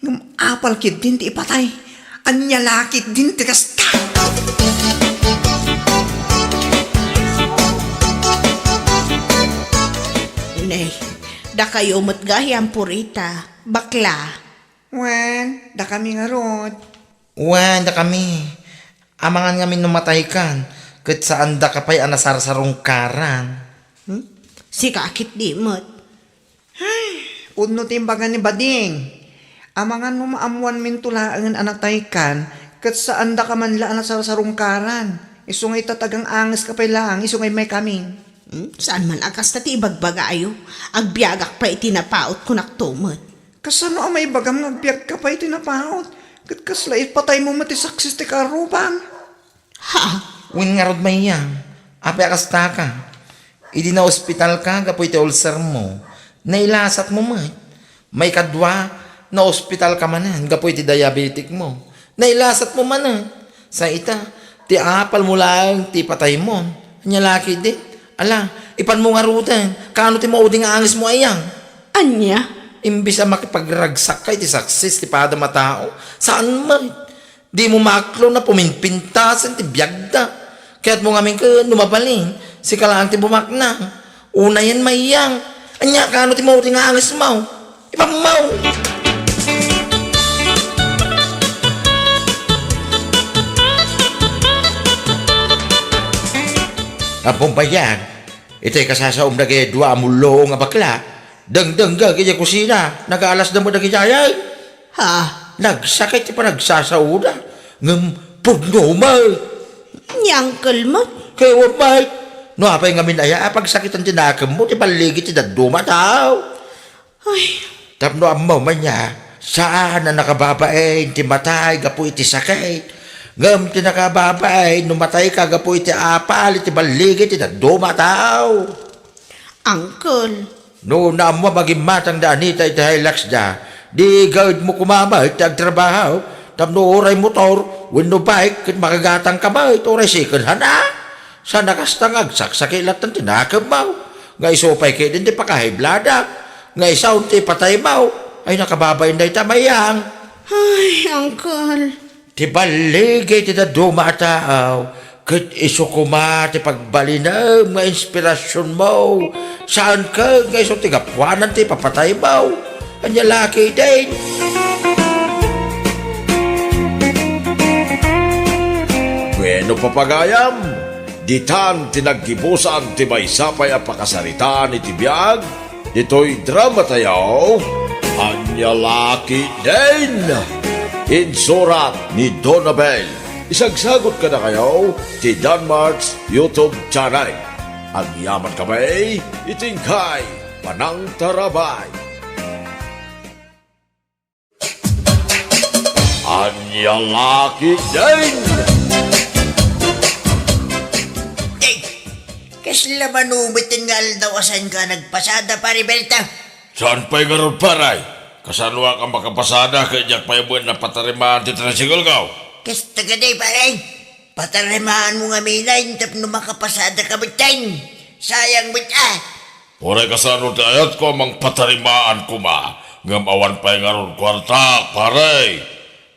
ngem apal ketdin ti ipatay. Ania la ketdin ti kasta? Nay, dakayo met gayam, Purita. Bakla. Wen, dakami ngarud. Wen, dakami. Amangan ngamin no mataykan, ket saandaka pay a nasarsarungkaran. Hmm? Sika ketdi met. Ay, pudno ti imbaga ni Bading. Amangan no maammoanminto laengen a nataykan, ket saandaka man la a nasarsarungkaran. Isu nga itatagang angeska pay laeng, isu nga immaykami. Hmm? Saan man a kasta ti ibagbagayo? Agbiagak pay iti napaut, kunakto met. Kasano a maibagam nga agbiagka pay iti napaut? Ket kasla ipataymo met ti saksis ti kaarrubam? Ha? Wen ngarud, Mayang, apay a kastaka? Idi naospitalka gapu iti ulcermo, nailasatmo met. Maikadua, naospitalka manen gapu iti diabeticmo. Nailasatmo manen. Sa ita, ti apalmo laeng ti ipataymon. Ania la ketdin? Ala, ipanmo ngaruden. Kaano ti maudi nga angesmo aya? Ania? Imbes a makipagragsakka iti saksis ti padam a tao, saan met. Dimo maklon a puminpintasen ti biagda. Kayatmo ngamin ket no mabalin, sika laeng ti bumaknang. Unayen, Mayang. Ania, kaano ti maudi nga angesmo? Ipammaw! Apo, Mayang, itay kasasaom dagiti dua a mulluong a bakla, dengdengngeg idiay kusina, nagaalasda met dagiti ayay. Ha? Nagsakit ti panagsasaoda, ngem pudno met. Ni Uncle met? Kay wa met. No apay ngamin aya a pagsakiten ti nakemmo ti balligi ti dadduma a tao? Ay. Tapno ammo man ya, saan a nakababain ti matay gapu iti sakit. Ngem ti nakababain no matayka gapu iti apal iti balligi ti dadduma a tao. Uncle. No naammo a magimmatang da Anita iti Hilux da, di gaedmo koma met ti agtrabaho, tapno uray motor, wenno bike, ket makagatangka met, uray second hand a. Saan a kasta nga agsaksakit latta ti nakemmo, nga isu pay ketdin ti pakahiblada, nga isu ti ipataymo, ay nakababain dayta, Mayang. Ay, uncle. Ti balligi ti dadduma a tao, ket isu koma ti pagbalinem nga inspirasionmo. Saan ket nga isu ti gapuanan ti ipapataymo. Ania la ketdin? Bueno, papagayam, ditan ti naggibusan ti maysa pay a pakasaritaan iti biag ditoy dramatayo, Ania la ketdin? Insurat ni Donabel. Isagsagut kadakayo ti Danmart's YouTube channel. Agyaman kami iti inkay panangtarabay. Ania la ketdin? Ay, kasla manumetten nga aldaw a saanka nagpasada, Pare Berto? Saan pay ngarud, pare? Kasanoak a makapasada ket diak pay met napatarimaan ti tricycle-ko? Kasta kadi, pare. Patarimaanmo ngamin tapno makapasadaka metten. Sayang met a. Uray kasano ti ayatko a mangpatarimaan koma, ngem awan pay ngarud kuartak, pare.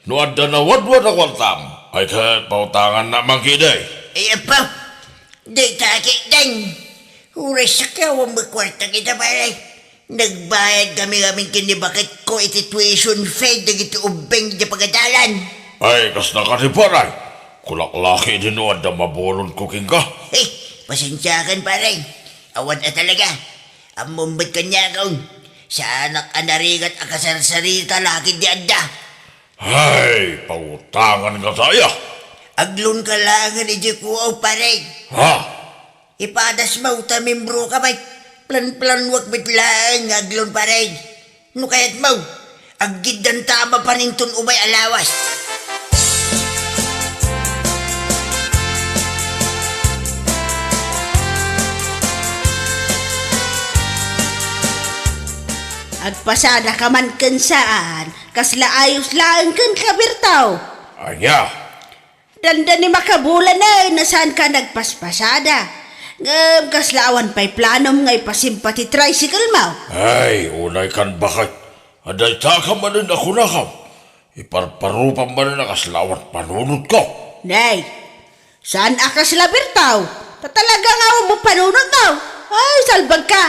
No adda nawadwad a kuartam, ay ket pautangannak man ketdi. Ay, apo, dayta ketdin. Uray sakiawam met kuartak ita, pare. Nagbayad kami ngamin ken ni baketko iti tuition fee dagiti ubbing iti pagadalan. Ay, kasta kadi, pare. Kulak la ketdin no adda mabulonko kenka. Hey, pasensiakan, pare. Awan a talaga. Ammom met kaniakon. Saanak a narigat a kasarsarita la ketdi adda. Ay, pautangan nga saya. Aglonka laengen idiay kuaw, pare. Ha? Ipadasmo ta membroka met. Planplanuak met laeng nga aglon, pare. No kayatmo, aggiddanta a mapan inton umay a lawas. Agpasadaka man ken saan, kasla ayos laeng kenka, Berto. Ania? Dandani makabulan, eh, no saanka nagpaspasada. Ngem kasla awan pay planom nga ipasimpa ti tricycle-mo? Ay, unaykan baket. Adda ita ka manen a kunakam. Iparparupam manen a kasla awan panunotko. Nay, saan a kasla, Berto? Ta talaga nga awan panunotmo. Ay, salbagka.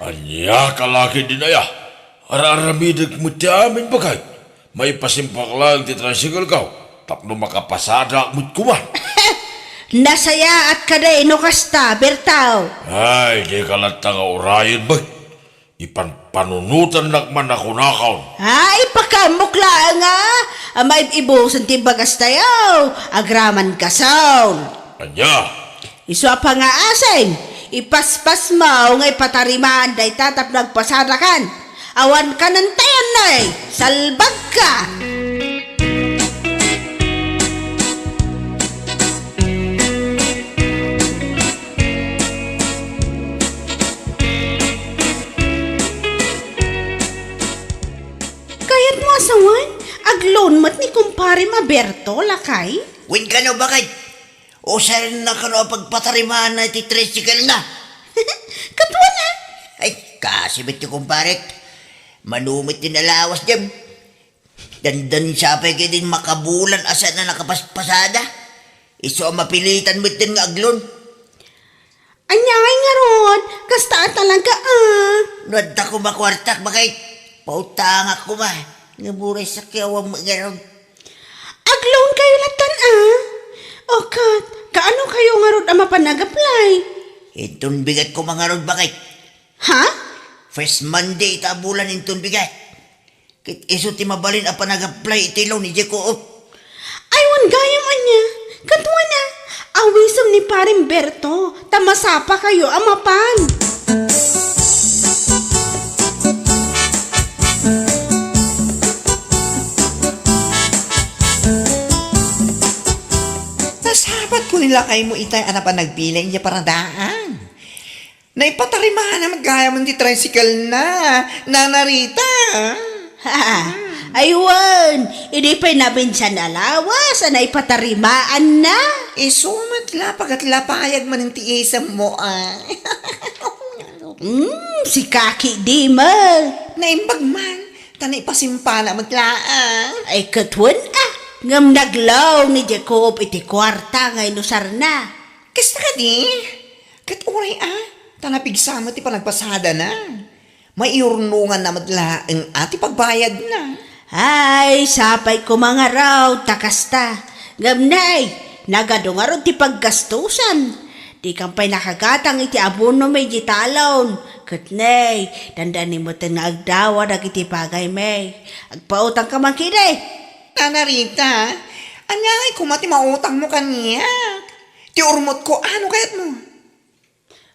Ania ka la ketdin aya? Ar-aramidek met ti amin, baket. Maipasimpak laeng ti tricycle-ko tapno makapasadak met koma. Nasayaat kadi no kasta, Berto? Ay, dika latta nga urayen met. Ipanpanunotannak man a kunakon. Ay, ipakaammok laeng a maib-ibusen ti bagastayo. Agraman kason. Ania? Isu a pangngaasim, ipaspasmo nga ipatarimaan dayta tapno agpasadakan. Awan kanentayan, nay, salbagka! Kayatmo a sawen, aglon met ni kumparem a Berto, lakay? Wen kano, baket? Usarenna kano a pagpatarimaanna iti tricycle-na. Katuana. Ay, kaasi met ti kumparek. Mano met ti nalawas dem. Dandani sapay ketdin makabulan a saan a nakapaspasada. Isu a mapilitan metten nga aglon. Ania ngay ngarud? Kasta a talaga, a. No adda koma kuartak, baket, pautangak koma. Ngem uray sakiawam ngarud. Aglon kayo lattan, a. O ket, kaano kayo ngarud a mapan nag-apply? Inton bigat koma ngarud, baket. Ha? First Monday ita a bulan inton bigat. Ket isu ti mabalin a panag-apply iti loan idiay Coop. Ay, wen gayam ania. Katuana, awisem ni Arimberto, ta masapakayo a mapan. Nasabatko ni lakaymo itay a napan nagbiling idiay paradaan. Naipatarimaanna met gayam ti tricycle na, Nana Rita. Ha, ay wen, idi pay naminsan a lawas a naipatarimaanna. Isu met la, pagatlapayag manen ti isemmo, ay. Hmm, sika ketdi met. Naimbag man, ta naipasimpana met laeng. Ay, ket wen a, ngem naglaw ni Jacob iti kuarta nga inusarna. Kasta kadi? Ket uray a, ta napigsa met ti panagpasadana. Maiyurnonganna met laeng a ti pagbayadna. Ay, sapay koma ngarud ta kasta. Ngem nay, nagadu ngarud ti paggastusan. Dikam pay nakagatang iti abonomi iti talon. Ket nay, dandani metten nga agdawa dagiti bagaymi. Agpautangka man ketdi. Nana Rita, ania ngay koma ti mautangmo kaniak? Ti urmotko, ano kayatmo?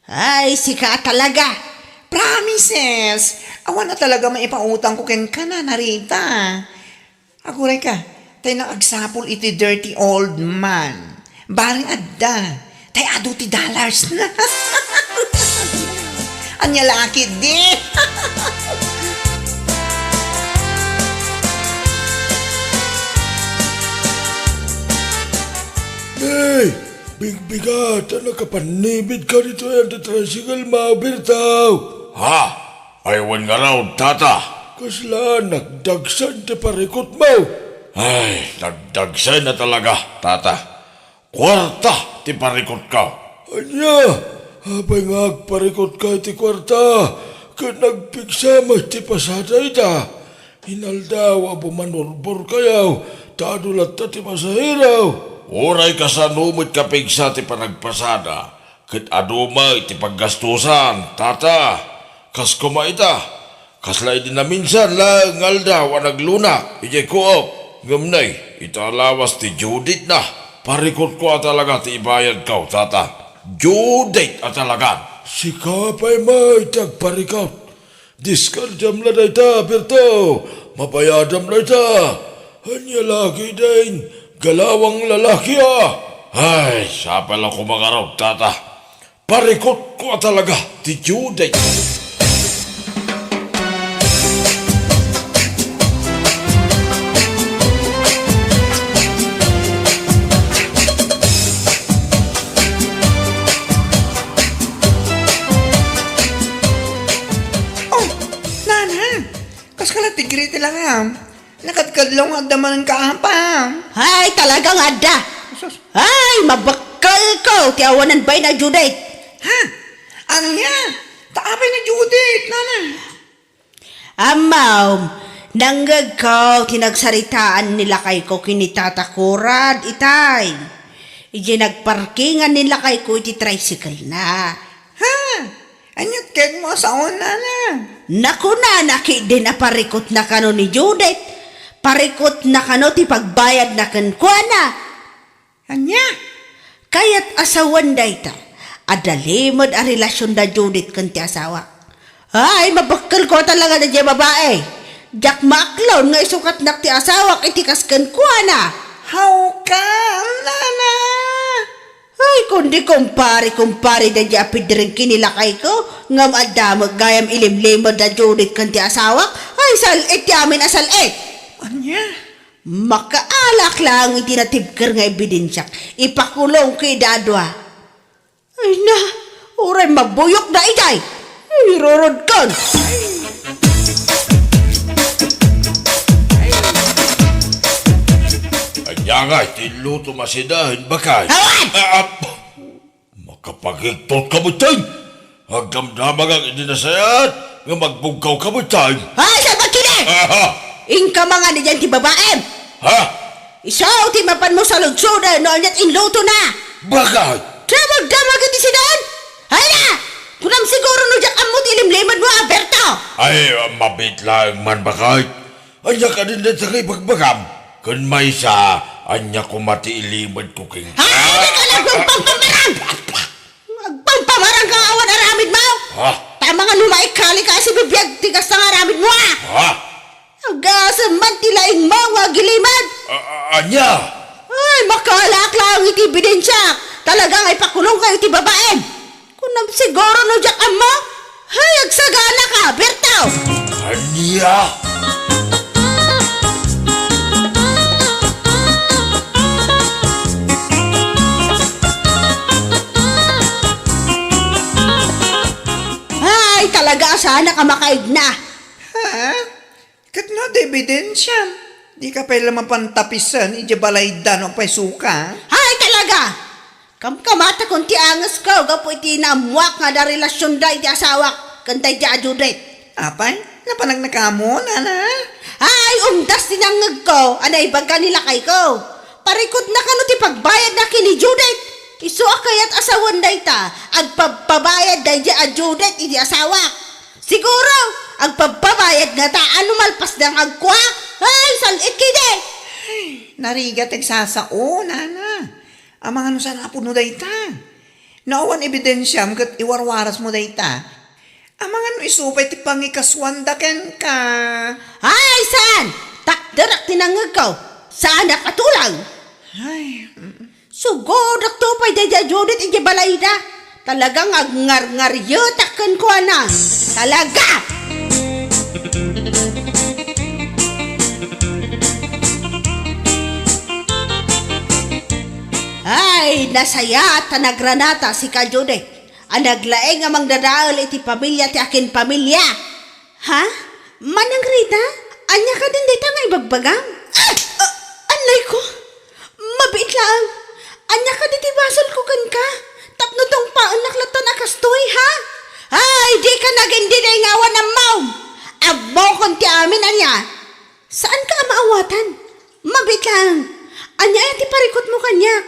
Ay, sika a talaga! Promises! Awan a talaga maipautangko kenka, Nana Rita. Aguray ka, tay nang agsapul iti dirty old man. Bareng adda, tay adu ti dollars na. Ania la ketdi? Hey! Bigbigat a nakapannibidka ditoy a tricycle, Maberto. Ha? Ay, wen ngarud, tata. Kasla nagdagsen ti parikutmo? Ay, nagdagsen a talaga, tata. Kuarta ti parikutko. Ania? Apay nga agparikutka iti kuarta, ket nagpigsa met ti pasada ita? Inaldaw a bumanurbor kayo, ta adu latta ti pasahero. Uray kasano met kapigsa ti panagpasada, ket adu met ti paggastusan, tata. Kas koma ita, kasla idi naminsan laeng nga aldaw a naglunak idiay co-op. Ngem nay, ita a lawas ti due date na, parikutko a talaga ti ibayadko, tata. Due date a talagan. Sika pay met ti agparikut. Diskardiam la dayta, Berto! Mabayadam la ita! Ania la ketdin, galawang lalaki a! Ay, sapay la koma ngarud, tata. Parikutko a talaga ti due date. Oh, nana, kaskala ti grite langam. Nakadkadlaw nga adda manen kaapam. Ay, talaga nga adda. Sus. Ay, mabakkalko ti awanan baina Judith. Ha? Ania? Ta apay ni Judith, nana? Ammom, nangngegko ti nagsaritaan ni lakayko ken ni Tata Kurad itay. Idiay nagparkingan ni lakayko iti tricycle na. Ha? Aniat kayatmo a saon, nana? Nakunana ketdin a parikutna kano ni Judith. Parikutna kano ti pagbayadna kenkuana. Ania? Kayat a sawen dayta. Adda limed a relasion da Judith ken ti asawak. Ay, mabakkelko a talaga daydiay babai. Diak maaklon nga isukatnak ti asawak iti kas kenkuana. Hawka, nana! Ay, kundi kumpare, kumpare daydiay a pidring ken ni lakayko, ngem adda met gayam ilimlimed da Judith ken ti asawak. Ay, sal-it ti amin a sal-it. Ania? Makaalak laeng iti natibker nga ebidensiak. Ipakulongko ida a dua. Ay na, uray mabuyokda idiay. Irurodkon. Ania ngay ti inlutom a sinaen, baket? Awan! Ah, ah, makapagiktot ka met, tay! Agdamdamagak idi nasayaat nga magbugkaw ka met, tay! Ay, salbag ketdi! Aha! Inka mangan idiay ti babaem! Ha? Isu ti mapanmo saludsodon no aniat inlutona! Baket? Damagdamag iti sinaen! Ay na! Kunam siguro no diak ammo ti ilimlimedmo, Alberto! Ay, mabiit laeng man, baket. Ania kadin dayta nga ibagbagam? Ken maysa, ania koma ti ilimedko kenka? Ay, dika nagpampamarang! Agpampamarang ka awan aramidmo! Ha? Tama nga no maikali ka a sibibiag ti kasta nga aramidmo, a! Ha? Agasem man ti laingmo nga agilimed! A-, a-, ania? Ay, makalak laeng iti ebidensiak! Talaga nga ipakulongkayo iti babaim! Kunam siguro no diak ammo? Hay, agsagana ka, Berto! Ania? Hay, talaga a saanak a makaigna. Ha? Ket no adda ebidensiam, dika pay la mapan tapisen idiay balayda no apay suka? Hay, talaga! Kamkamatekon ti angesko gapu iti naammoak nga adda relasionda iti asawak ken daydiay a Judith. Apay, napanagna kamo, nana? Ay, umdas ti nangngegko a naibaga ni lakayko. Parikutna kano ti pagbayadna ken ni Judith. Isu a kayat a sawen dayta, agpabpabayad daydiay a Judith iti asawak. Siguro, agpabpabayad ngata a no malpasda nga agkua. Ay, sal-it kidi! Narigat ti agsasao, nana. Amangan no saan a pudno dayta. No awan ebidensiam ket iwarwarasmo dayta. Amangan no isu pay ti pangikasuanda kenka. Ay, saan? Takderak ti nangngegko. Saanak a tulang. Ay, mm. Sugudakto pay daydiay a Judith idiay balayda. Talaga nga agngarngarietak kenkuana. Talaga! Ay, nasayaat ta nagranata sika, Judith, a naglaing a mangdadael iti pamilia ti akin pamilia. Ha? Manang Rita? Ania kadin dayta nga ibagbagam? Ah! Ah, anay ko! Mabiit laeng! Ania kadi ti basolko kenka? Tapno tungpaennak latta a kastoy, ha? Ay, dika nagindinay nga awan ammom! Ammokon ti amin ania! Saanka a maawatan? Mabiit laeng. Ania aya ti parikutmo kaniak?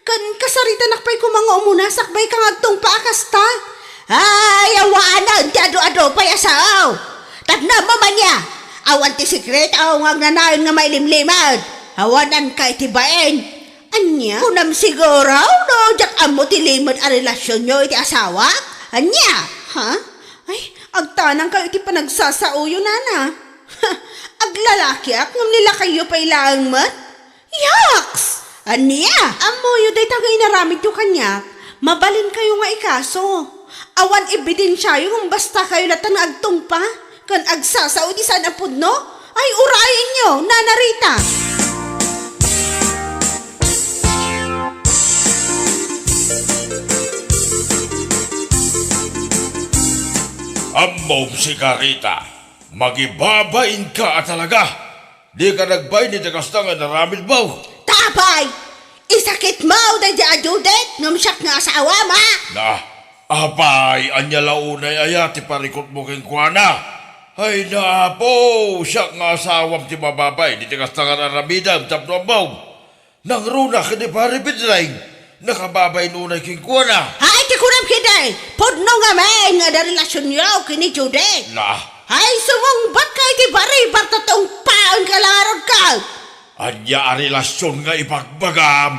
Ken kasaritanak pay koma nga umuna sakbay ka nga agtungpa a kasta? Ay, awanen ti adu-adu pay a sao. Tapno ammom ania, awan ti sekreto nga agnanayon nga mailimlimed. Awananka iti bain. Ania? Kunam siguro no diak ammo ti limed a relasionyo iti asawak? Ania? Ha? Ay, agtanangkayo iti panagsasaoyo, nana. Aglalakiak ngem ni lakayyo pay laeng met? Yaks! Ania? Ammoyo dayta nga inaramidyo kaniak, mabalinkayo nga ikaso. Awan ebidensiayo ngem bastakayo latta nga agtungpa ken agsasao iti saan a pudno? Ay, urayenyo, Nana Rita! Ammom sika, Rita. Mangibabainka a talaga. Dika nagbain iti kasta nga inaramidmo. Ta apay, isakitmo daydiay a Judith ngem siak nga asawam, a? Na, apay, ania la unay aya ti parikutmo kenkuana? Ay, na, Apo, siak nga asawam ti mababain iti kasta nga inaramidem tapno ammom. Nangruna ken ni Pare Pedring, nakababain unay kenkuana. Ay, ti kunam ketdi, pudno ngamin nga adda relasionyo ken ni Judith. Na. Ay, sumungbatka iti baribar ta tungpaenka la ngarud. Ania a relasion nga ibagbagam?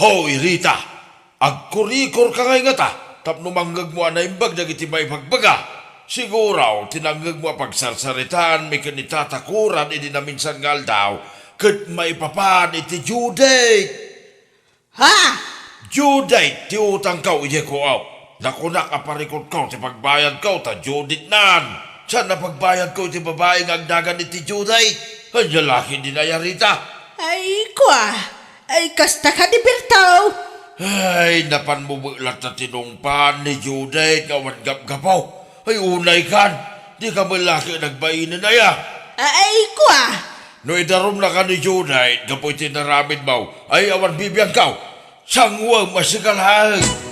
Hoy, Rita, agkurikurka ngay ngata tapno mangngegmo a naimbag dagiti maibagbaga. Siguro, ti nangngegmo a pagsarsaritaanmi ken ni Tata Kuran idi naminsan nga aldaw, ket maipapan iti due date. Ha? Due date ti utangko idiay Coop. Nakunak a parikutko ti pagbayadko ta due date nan. Saan a pagbayadko iti babai nga agdagan iti due date? Ania la ketdin aya, Rita? Ay, kua. Ay, kasta kadi, Berto? Ay, napanmo met latta ti nungpaan ni Judith nga awan gapgapo. Ay, unaykan, dika met la ket nagbainen aya? Ay, kua. No idarumnaka ni Judith gapu iti inaramidmo, ay awan bibiangko. Sanguem a sika laeng.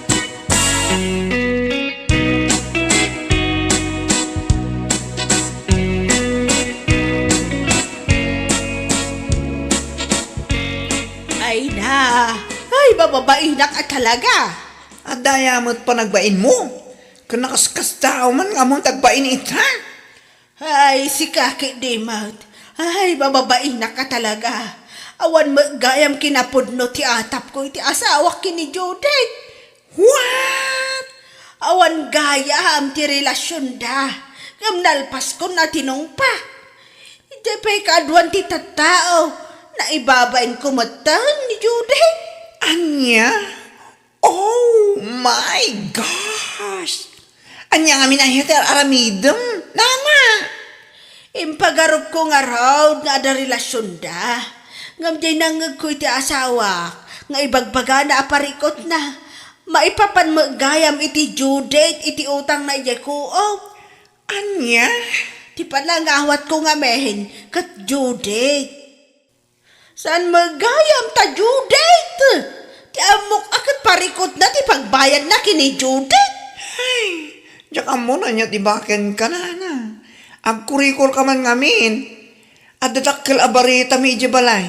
Ay na, ay, bababainak a talaga. Adda aya met panagbainmo? Ken nakaskasdaaw man nga ammom ti agbain ita? Ay, sika ketdi met. Ay, bababainak a talaga. Awan met gayam kinapudno ti atapko iti asawak ken ni Judith. What? Awan gayam ti relasionda. Ngem nalpaskon a tinungpa. Idiay pay kaaduan ti tattao, naibabainko metten ni Judith. Ania? Oh my gosh! Ania ngamin aya ti ar-aramidem, nana? Impagarupko ngarud nga adda relasionda. Ngem diay nangngegko iti asawak nga ibagbagana a parikutna. Maipapan met gayam iti due date iti utangna idiay Coop. Ania? Ti panangawatko ngamin ket due date. Saan met gayam ta due date? Ti ammok a ket parikutna ti pagbayadna ken ni Judith. Ay, diak ammo no ania ti bakenka, nana. Agkurikor ka man ngamin. Adda dakkel a baritami idiay balay.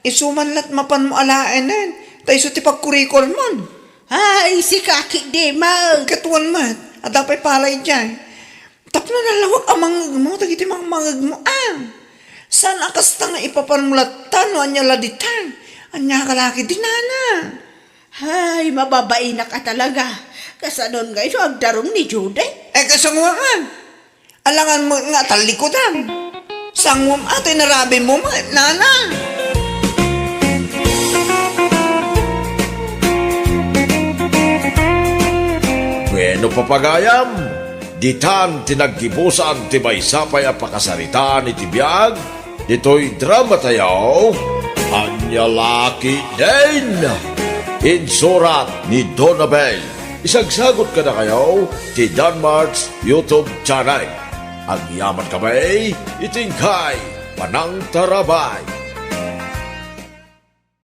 Isu man la't mapanmo alaenen, ta isu ti pagkurikormon. Ay, sika ketdi met. Ket wen met, adda pay pala idiay. Tapno nalawag a mangngegmo dagiti mangmangegmo, a. Saan a kasta nga ipapanmo latta no ania la ditan? Ania ka la ketdi, nana? Ay, mababainak a talaga. Kasanon ngay no agdarong ni Judith? Eh, kasangoan. Alangan met nga tallikudam. Sangoam a ti narabimo met, nana. Bueno, papagayam, ditan ti naggibusan ti maysa pay a pakasaritaan iti biag ditoy drama tayo, Ania la ketdin. Insurat ni Donabel. Isagsagut kadakayo ti Danmart's YouTube channel. Agyaman kami iti inkay panangtarabay.